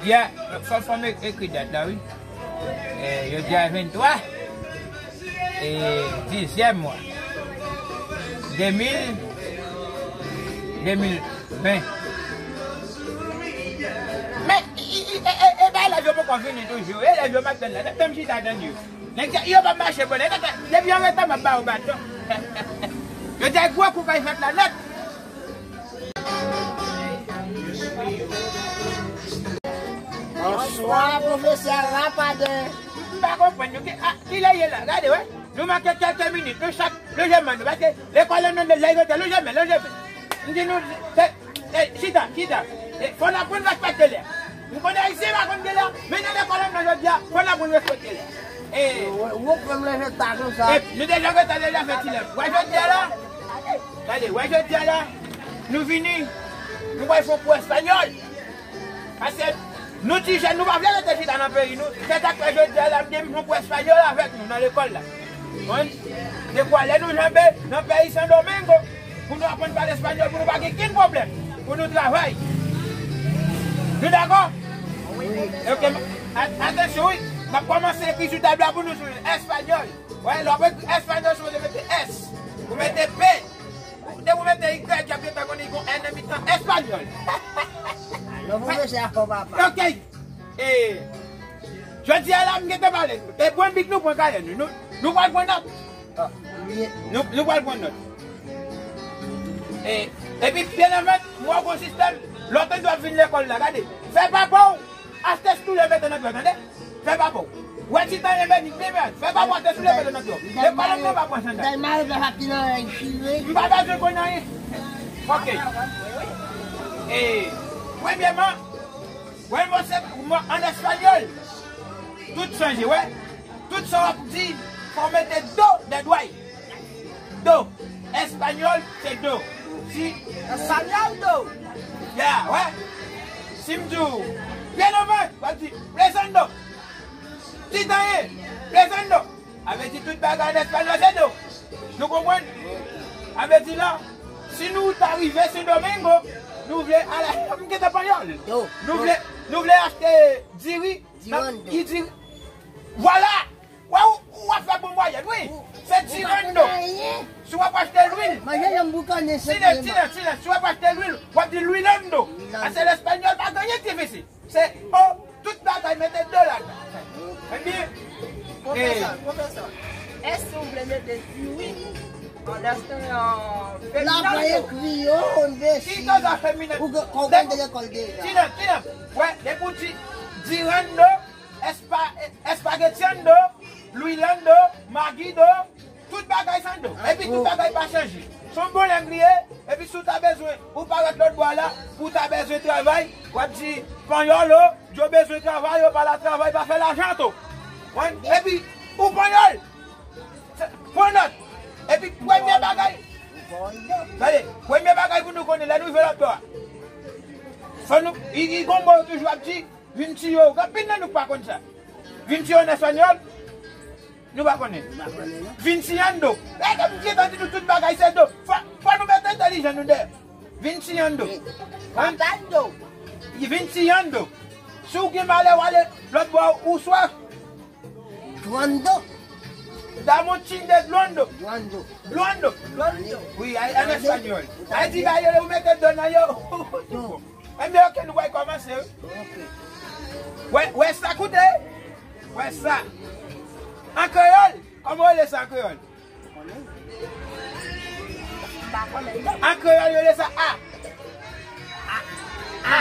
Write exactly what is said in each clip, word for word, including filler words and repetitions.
Ya, fò, fò m ekri dat la, wi. E, jodi a venntwa, e, dizyèm mwa, de mil, de mil ven. Men, i, i, e, e, e, bay elèv yo poko fini toujou. Elèv yo m ap tann la, n ap tann chita tann yo. Nèg sa, yo p ap mache, bon, nèg sa, depi yo rete, m ap ba yo baton. Yo di, gwo kou kay fèt la nèt. Bonswa, pwofesè Rapaden. M pa konprann nou. Ki, a, kilè ye la? Gade, wè. Nou manke kèlke minit. Nou chak, lojman nou. Paske lekòl lan nan lè yo te lojman, lojman. M di nou, se, e, chita, chita. E, fò n aprann respekte lè. M konnen Ayisyen pa konn gen lè, men nan lekòl la, jodi a, fò n aprann respekte lè. E, Ou, ou pran m leve ta konsa. E, nou deja reta deja fè ti lè. Wè jodi a la, gade, wè jodi a la, nou vini, nou pral fè yon kou espanyòl. Paske nou ti jèn, nou pa vle rete chita nan peyi nou. Se sa k fè jodi a la, m gen yon kou espanyòl avèk nou nan lekòl la. Konn? Dekwa lè nou janbe nan peyi Sendomengo, pou nou aprann pale espanyòl, pou nou pa gen kenn pwoblèm, pou nou travay. Nou dakò? Wi. Ok, a-, atansyon, wi. M ap kòmanse ekri sou tab la pou nou sou espanyòl. Wè, lè w ap ekri espanyòl, se pou w mete S. Ou mete P. Depi w mete Y, y ap gentan konnen gon N nan mitan. Espanyòl. Alò, pwofesè a fò, papa. Ok. E, jodi a la, m gentan pale. E pran bik nou, pran kayè nou. Nou, nou pral pran nòt. Ah, wi. Nou, nou pral pran nòt. E, epi, byen anvan, m wè w gon sistèm, lè w tande w ap vin lekòl la, gade. Fè papa w achte soulye mete nan pye w, tande? Fè papa w. Wè ti tan enben ni byen byen. Fè papa w achte soulye mete nan pye w. Lekòl la, m pa pran sandal. Dèlma yo fè pati nan chire. M pa bezwen konn anyen. Ok. E, premyèman, wè, mwen se, mwen, an espanyòl, tout chanje, wè. Tout sa w ap di, fò w mete do dèdway. Do. Espanyòl, se do. Si. Espanyòl, do. Ya, wè. Si m di w, byen anvan, w ap di, presando. Ti tan ye, presando. A vle di tout bagay an espanyòl, se do. Nou konprann? A vle di la, si nou ta rive Sendomengo, nou vle ale, m gentan panyòl. Do. Nou vle, nou vle achte diri. Dirando. Ki diri? Vwala! Wè, ou, ou ap fè bon mwayèn, wi. Se tirando. Si w ap achte lwil. Manje janm boukannen, se Tinan, Tinan, Tinan. Si w ap achte lwil, w ap di lwilando. Lwilando. Paske lespanyòl pa gen anyen ki difisil. Se o, tout bagay mete do ladan. Ebyen, pwofesè, eh, pwofesè, èske w vle mete diri an espanyòl, an feminen? La pa ekri yo, on ve si. Ki koz a feminen? Ou gen, ou gen de lekòl deja. Tinan, Tinan. Wè, depi w di dirando, espa-, espagetiando, lwilando, magido, tout bagay san do. Epi tout bagay pa chanje. Se yon bon lang li ye, epi si w ta bezwen, ou parèt lòt bò a la, pou w ta bezwen travay, w ap di, panyòlo, yo bezwen travay, yo pa la travay, pa fè lajan to. Wen, epi, ou panyòl, se, pran nòt. Epi premye bagay, gade, premye bagay pou nou konnen, lè nou rive lòt bò a, fò nou, i, i gon mo yo toujou ap di, vin tiye w. Anpil nan nou pa konn sa. Vin tiye w an espanyòl, nou pa konnen. Nou pa konnen, non. Vin tiyando. Lè ke m gentan di nou tout bagay se do. Fò, fò nou mete entèlijan nou dèyè. Vin tiyando. Wi. Patando. Vin tiyando. Si w gen malè, w ale lòt bò, ou swa. Dwando. Damos un chin de dwando. Dwando. Dwando. Dwando. Wi, an, an espanyòl. Sa vle di, ba yo, ou mete do nan yo. Do. Enben, ok, nou pral kòmanse, wi. Ok. Wè, wè sa, koute. Wè sa. An kreyòl, kòman w rele sa an kreyòl? Pa konnen, non. An kreyòl, yo rele sa a. A. A.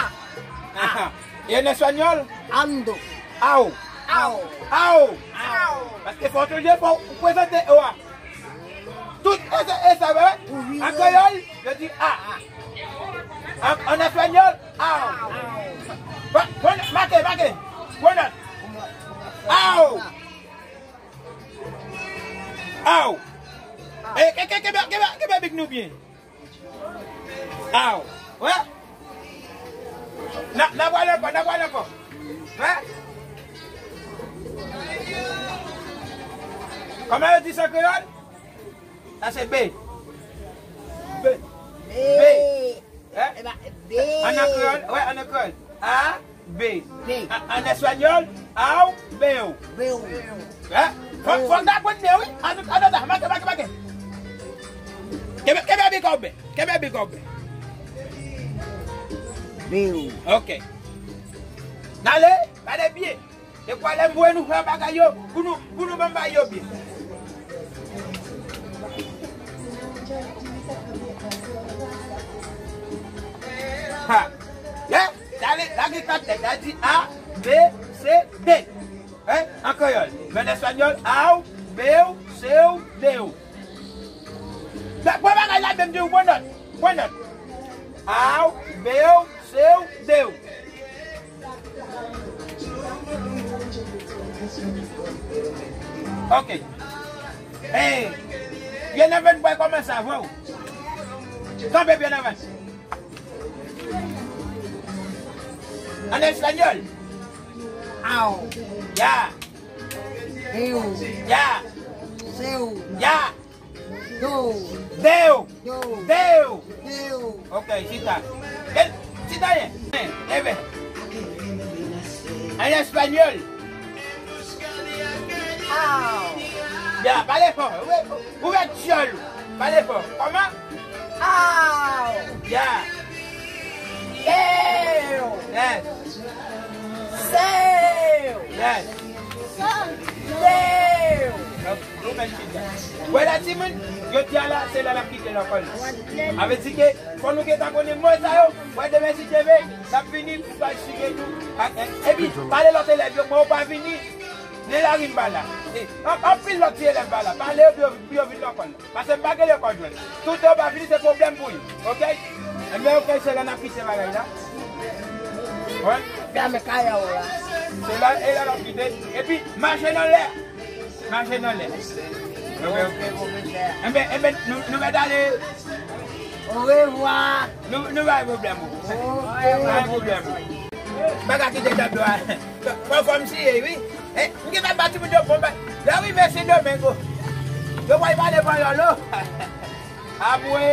A. E an espanyòl? Ando. Ao. Ao. Ao. Ao. Paske fò w toujou, fò w prezante o a. Tout e sa, e sa, wè. An kreyòl, yo di a. An, an espanyòl, ao. Bon, bon, make, make. Bon, ao. Ao. E, ke, ke, kenbe, kenbe, kenbe bik nou byen. Ao. Wè? N a, n a pral ankò, n a pral ankò. Wè? Kòman yo di sa an kreyòl? Sa se B. B. B. B. Hein? Eh ben, B. An kreyòl, wè, an kreyòl. A, B. B. A, an espanyòl, au, veo. Veo. Hein? Fò, fò n ta konn byen, wi. Ann, ann, ann, make, make, make. Kenbe, kenbe big up, kenbe big up. Veo. Ok. N ale, gade byen. Dekwale m voye nou fè bagay yo, pou nou, pou nou ban m bay yo byen. Ha. Ye, dale, lage kat tèt la, di A, B, C, D. Hein? An kreyòl. Men an espanyòl, au, veo, seu, deo. Pran bagay la, menm di ou pran nòt. Pran nòt. Au, veo, seu, deo. Ok. Hey, byen avan n pral kòmanse avè w. Kanpe byen avan. An espanyòl. Au. Ya. Eu. Ya. Seu. Ya. Yo. Deo. Yo. Deo. Deo. Ok, chita. Chita byen. Enben. An espanyòl. Au. Ya, pale fò. Ouvè, ouvè dyòl ou. Pale fò. Kòman? Au. Ya. Deo. Yes. Seu. Yes. Deo. Ok. Nou menm chita. Wè la, timoun, jodi a la, se lè n ap kite lekòl la. Sa vle di ke fò nou gentan konnen mo sa yo. Wè, demen, si Dye vle, n ap vini pou pral esplike nou. Ak, epi, pale lòt elèv yo, mwen, ou pa vini. Nan lari m pa la. E, an, anpil lòt ti elèv pa la. Pale yo pou yo, pou yo vin lekòl la. Paske m pa gen lekòl jwenn. Toutan ou pa vini, se pwoblèm pou yo. Ok? Enben, ok, se la n ap kite bagay la. Wè. Fèmen kay la. Se la, e la n ap kite. Epi, mache nan lè. Mache nan lè. Ok, ok. Enben, enben, nou, nou mèt ale. Orevwa. Nou, nou pa gen pwoblèm, bro. Pa gen pwoblèm. M pa ka kite tablo a. Pran fòm siye, wi. Eh, m gentan ba timoun yo bon bay. Lè w rive Sendomeng, yo pral pale panyòl, o. Abwe.